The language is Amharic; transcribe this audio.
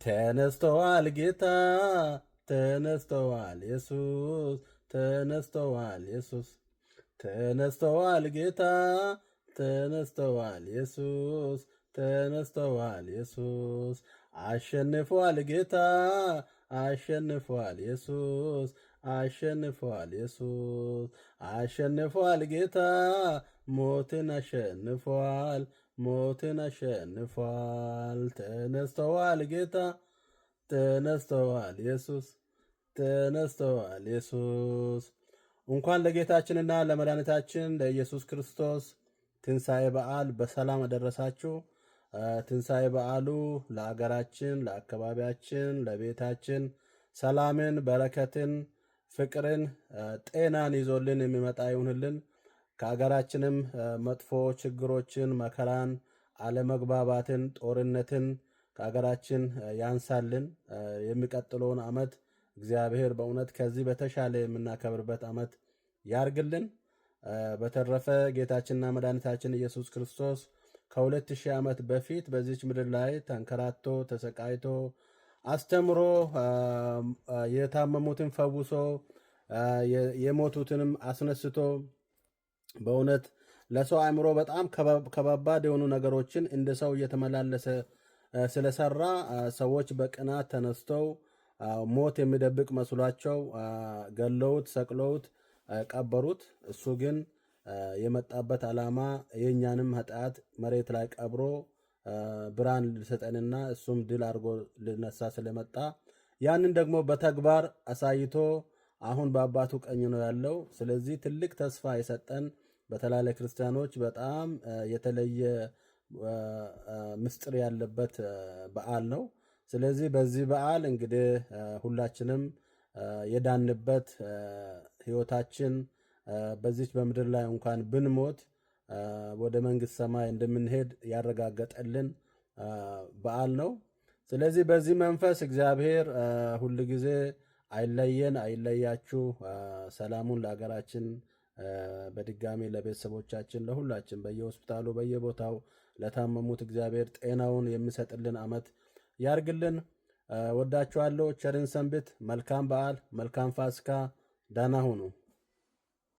ተነስተዋል ጌታ፣ ተነስተዋል ኢየሱስ፣ ተነስተዋል ኢየሱስ፣ ተነስተዋል ጌታ፣ ተነስተዋል ኢየሱስ፣ ተነስተዋል ኢየሱስ፣ አሸንፏል ጌታ፣ አሸንፏል ኢየሱስ፣ አሸንፏል ኢየሱስ፣ አሸንፏል ጌታ፣ ሞትን አሸንፏል፣ ሞትን አሸንፏል። ተነስተዋል ጌታ፣ ተነስተዋል ኢየሱስ፣ ተነስተዋል ኢየሱስ። እንኳን ለጌታችንና ለመድኃኒታችን ለኢየሱስ ክርስቶስ ትንሣኤ በዓል በሰላም አደረሳችሁ። ትንሣኤ በዓሉ ለአገራችን፣ ለአካባቢያችን፣ ለቤታችን ሰላምን፣ በረከትን፣ ፍቅርን፣ ጤናን ይዞልን የሚመጣ ይሁንልን። ከአገራችንም መጥፎ ችግሮችን፣ መከራን፣ አለመግባባትን፣ ጦርነትን ከአገራችን ያንሳልን። የሚቀጥለውን ዓመት እግዚአብሔር በእውነት ከዚህ በተሻለ የምናከብርበት ዓመት ያርግልን። በተረፈ ጌታችንና መድኃኒታችን ኢየሱስ ክርስቶስ ከ2000 ዓመት በፊት በዚች ምድር ላይ ተንከራቶ ተሰቃይቶ አስተምሮ የታመሙትን ፈውሶ የሞቱትንም አስነስቶ በእውነት ለሰው አእምሮ በጣም ከባባድ የሆኑ ነገሮችን እንደ ሰው እየተመላለሰ ስለሰራ ሰዎች በቅናት ተነስተው ሞት የሚደብቅ መስሏቸው ገለውት፣ ሰቅለውት ቀበሩት። እሱ ግን የመጣበት ዓላማ የእኛንም ኃጢአት መሬት ላይ ቀብሮ ብርሃን ሊሰጠንና እሱም ድል አድርጎ ሊነሳ ስለመጣ ያንን ደግሞ በተግባር አሳይቶ አሁን በአባቱ ቀኝ ነው ያለው። ስለዚህ ትልቅ ተስፋ የሰጠን በተለይ ለክርስቲያኖች በጣም የተለየ ምስጢር ያለበት በዓል ነው። ስለዚህ በዚህ በዓል እንግዲህ ሁላችንም የዳንበት ሕይወታችን በዚች በምድር ላይ እንኳን ብንሞት ወደ መንግሥት ሰማይ እንደምንሄድ ያረጋገጠልን በዓል ነው። ስለዚህ በዚህ መንፈስ እግዚአብሔር ሁል ጊዜ አይለየን፣ አይለያችሁ። ሰላሙን ለሀገራችን በድጋሚ ለቤተሰቦቻችን፣ ለሁላችን በየሆስፒታሉ በየቦታው ለታመሙት እግዚአብሔር ጤናውን የሚሰጥልን ዓመት ያርግልን። ወዳችኋለሁ። ቸርን ሰንብት። መልካም በዓል፣ መልካም ፋሲካ። ደህና ሁኑ።